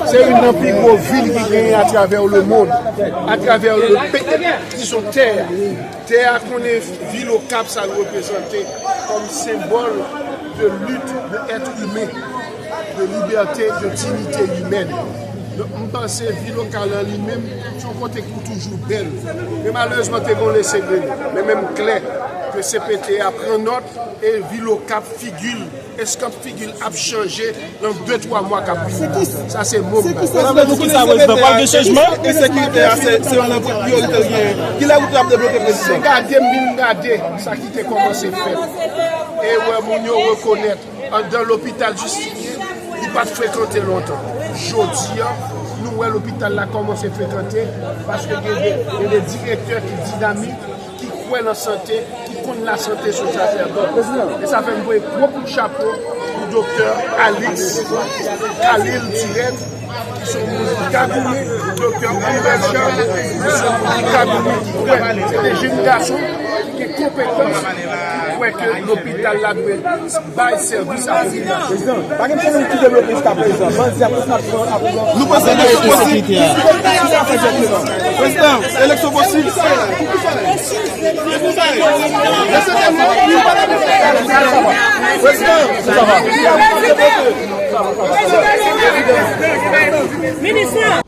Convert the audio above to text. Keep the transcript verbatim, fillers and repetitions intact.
Se youn nan pi gwo vil ki genyen atravè lemonn, atravè le pe-, dizon, tè a. Tè a konnen vil Okap sa l reprezante kòm senbòl de lit de èt imen, de libète, de diyite imèn. Donk, m panse vil Okap lan li menm, se yon kote ki toujou bèl. Men malerezman, te gen yon lese de nou. Men menm klè ke C P T a pran nòt e vil Okap figi l, eskanp figi l ap chanje nan de twa mwa k ap vini. Sa se mo m bay. Sa vle di ki sa, prezidan? Pral gen chanjman? Ensekirite a, se, se youn nan priyorite l genyen. Kilè wout la ap debloke, prezidan? Se gade m vin gade sa ki te kòmanse fèt. E wè moun yo rekonèt anndan lopital Jistinyen, li pa t frekante lontan. Jodi a, nou wè lopital la kòmanse frekante paske gen de, gen de direktè ki dinamik, ki kwè nan sante, ki konn lasante sou zafè bò. E sa fè m voye gwo kout chapo pou doktè Alix Khalil Tirèn, ki se yon moun ki ka goumen, doktè Anibal Charles, ki se yon moun ki ka goumen, ki kwè se de jenn gason ki gen konpetans, ki kwè ke lopital la dwe bay sèvis a popilasyon. Prezidan, pa gen pwoblèm ki debloke jiska prezan. Bandi ap, ap pran, ap pran. Nou panse eleksyon posib? Prezidan, eleksyon posib? Prezidan, Minis lan.